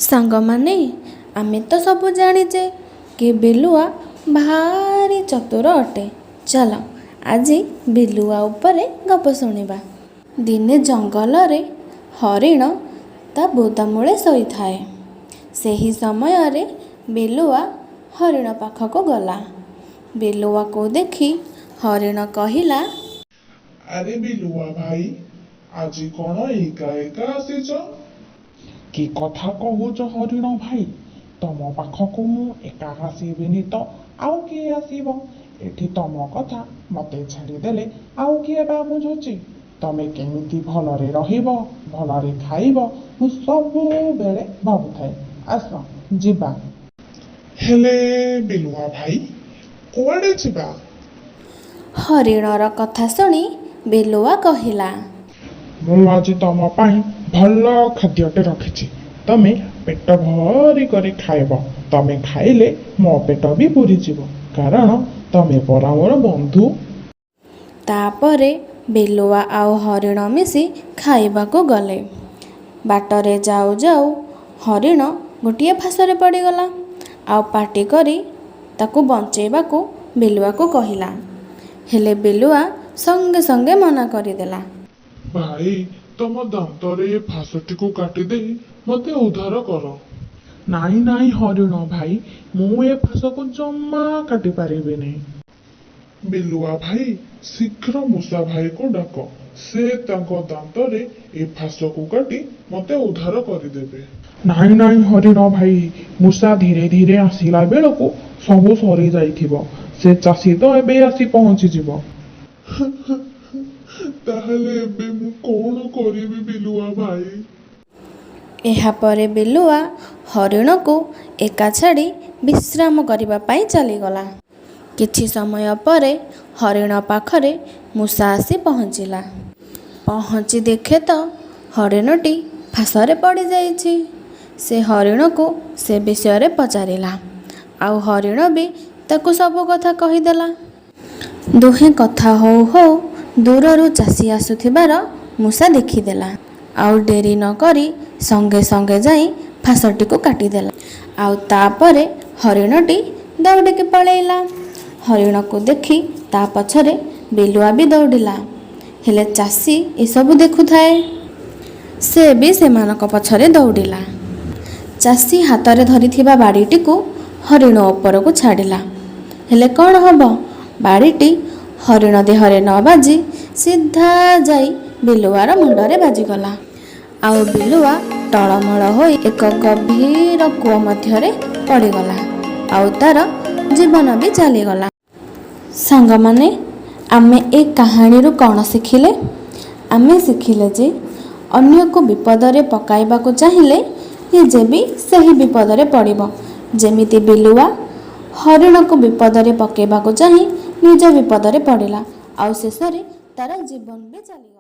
ସାଙ୍ଗମାନେ, ଆମେ ତ ସବୁ ଜାଣିଛେ କି ବିଲୁଆ ଭାରି ଚତୁର ଅଟେ। ଚାଲ, ଆଜି ବିଲୁଆ ଉପରେ ଗପ ଶୁଣିବା। ଦିନେ ଜଙ୍ଗଲରେ ହରିଣ ତା ବୁଦା ମୂଳେ ଶୋଇଥାଏ। ସେହି ସମୟରେ ବିଲୁଆ ହରିଣ ପାଖକୁ ଗଲା। ବିଲୁଆକୁ ଦେଖି ହରିଣ କହିଲା, ଆରେ ବିଲୁଆ ଭାଇ, ଆଜି କଣ ଏକା ଏକା ଆସିଛ? କି କଥା କହୁଛ ହରିଣ ଭାଇ? ତମ ପାଖକୁ ମୁଁ ଏକା ଆସିବିନି ତ ଆଉ କିଏ ଆସିବ? ଏଠି ତମ କଥା ମତେ ଛାଡ଼ିଦେଲେ ଆଉ କିଏ ବା ବୁଝୁଛି? ତମେ କେମିତି ଭଲରେ ରହିବ, ଭଲରେ ଖାଇବ, ମୁଁ ସବୁବେଳେ ଭାବୁଥାଏ। ଆସ, ଯିବା। ହେଲେ ବିଲୁଆ ଭାଇ, କୁଆଡ଼େ ଯିବା? ହରିଣର କଥା ଶୁଣି ବିଲୁଆ କହିଲା, ମୁଁ ଆଜି ତମ ପାଇଁ ଭଲ ଖାଦ୍ୟଟେ ରଖିଛି। ତମେ ପେଟ ଭରି କରି ଖାଇବ। ତମେ ଖାଇଲେ ମୋ ପେଟ ବି ପୁରିଯିବ, କାରଣ ତମେ ପରା ମୋର ବନ୍ଧୁ। ତାପରେ ବିଲୁଆ ଆଉ ହରିଣ ମିଶି ଖାଇବାକୁ ଗଲେ। ବାଟରେ ଯାଉ ଯାଉ ହରିଣ ଗୋଟିଏ ଫାଶରେ ପଡ଼ିଗଲା ଆଉ ପାଟି କରି ତାକୁ ବଞ୍ଚେଇବାକୁ ବିଲୁଆକୁ କହିଲା। ହେଲେ ବିଲୁଆ ସଙ୍ଗେ ସଙ୍ଗେ ମନା କରିଦେଲା। ଭାଇ, ତମ ଦାନ୍ତରେ ଏ ଫାଶଟିକୁ କାଟିଦେଇ ମତେ ଉଦ୍ଧାର କର। ନାଇଁ ନାଇଁ ହରିଣ ଭାଇ, ମୁଁ ଏ ଫାଶକୁ ଜମା କାଟି ପାରିବିନି। ବିଲୁଆ ଭାଇ, ଶୀଘ୍ର ମୂଷା ଭାଇକୁ ଡାକ। ସେ ତାଙ୍କ ଦାନ୍ତରେ ଏ ଫାଶକୁ କାଟି ମତେ ଉଦ୍ଧାର କରିଦେବେ। ନାଇଁ ନାଇଁ ହରିଣ ଭାଇ, ମୂଷା ଧୀରେ ଧୀରେ ଆସିଲା ବେଳକୁ ସବୁ ସରିଯାଇଥିବ। ସେ ଚାଷୀ ତ ଏବେ ଆସି ପହଞ୍ଚିଯିବ। ତାହେଲେ ଏବେ ମୁଁ କଣ କରିବି ବିଲୁଆ ଭାଇ? ଏହାପରେ ବିଲୁଆ ହରିଣକୁ ଏକା ଛାଡ଼ି ବିଶ୍ରାମ କରିବା ପାଇଁ ଚାଲିଗଲା। କିଛି ସମୟ ପରେ ହରିଣ ପାଖରେ ମୂଷା ଆସି ପହଞ୍ଚିଲା। ପହଞ୍ଚି ଦେଖେ ତ ହରିଣଟି ଫାଶରେ ପଡ଼ିଯାଇଛି। ସେ ହରିଣକୁ ସେ ବିଷୟରେ ପଚାରିଲା, ଆଉ ହରିଣ ବି ତାକୁ ସବୁ କଥା କହିଦେଲା। ଦୁହେଁ କଥା ହଉ ହଉ ଦୂରରୁ ଚାଷୀ ଆସୁଥିବାର ମୂଷା ଦେଖିଦେଲା, ଆଉ ଡେରି ନକରି ସଙ୍ଗେ ସଙ୍ଗେ ଯାଇ ଫାଶଟିକୁ କାଟିଦେଲା। ଆଉ ତାପରେ ହରିଣଟି ଦୌଡ଼ିକି ପଳେଇଲା। ହରିଣକୁ ଦେଖି ତା ପଛରେ ବିଲୁଆ ବି ଦୌଡ଼ିଲା। ହେଲେ ଚାଷୀ ଏସବୁ ଦେଖୁଥାଏ। ସେ ବି ସେମାନଙ୍କ ପଛରେ ଦୌଡ଼ିଲା। ଚାଷୀ ହାତରେ ଧରିଥିବା ବାଡ଼ିଟିକୁ ହରିଣ ଉପରକୁ ଛାଡ଼ିଲା। ହେଲେ କ'ଣ ହେବ, ବାଡ଼ିଟି ହରିଣ ଦେହରେ ନ ବାଜି ସିଧା ଯାଇ ବିଲୁଆର ମୁଣ୍ଡରେ ବାଜିଗଲା, ଆଉ ବିଲୁଆ ଟଳମଳ ହୋଇ ଏକ ଗଭୀର କୂଅ ମଧ୍ୟରେ ପଡ଼ିଗଲା, ଆଉ ତାର ଜୀବନ ବି ଚାଲିଗଲା। ସାଙ୍ଗମାନେ, ଆମେ ଏ କାହାଣୀରୁ କ'ଣ ଶିଖିଲେ? ଆମେ ଶିଖିଲେ ଯେ ଅନ୍ୟକୁ ବିପଦରେ ପକାଇବାକୁ ଚାହିଁଲେ ନିଜେ ବି ସେହି ବିପଦରେ ପଡ଼ିବ। ଯେମିତି ବିଲୁଆ ହରିଣକୁ ବିପଦରେ ପକାଇବାକୁ ଚାହିଁ ନିଜ ବିପଦରେ ପଡ଼ିଲା, ଆଉ ଶେଷରେ ତାର ଜୀବନ ବି ଚାଲିଗଲା।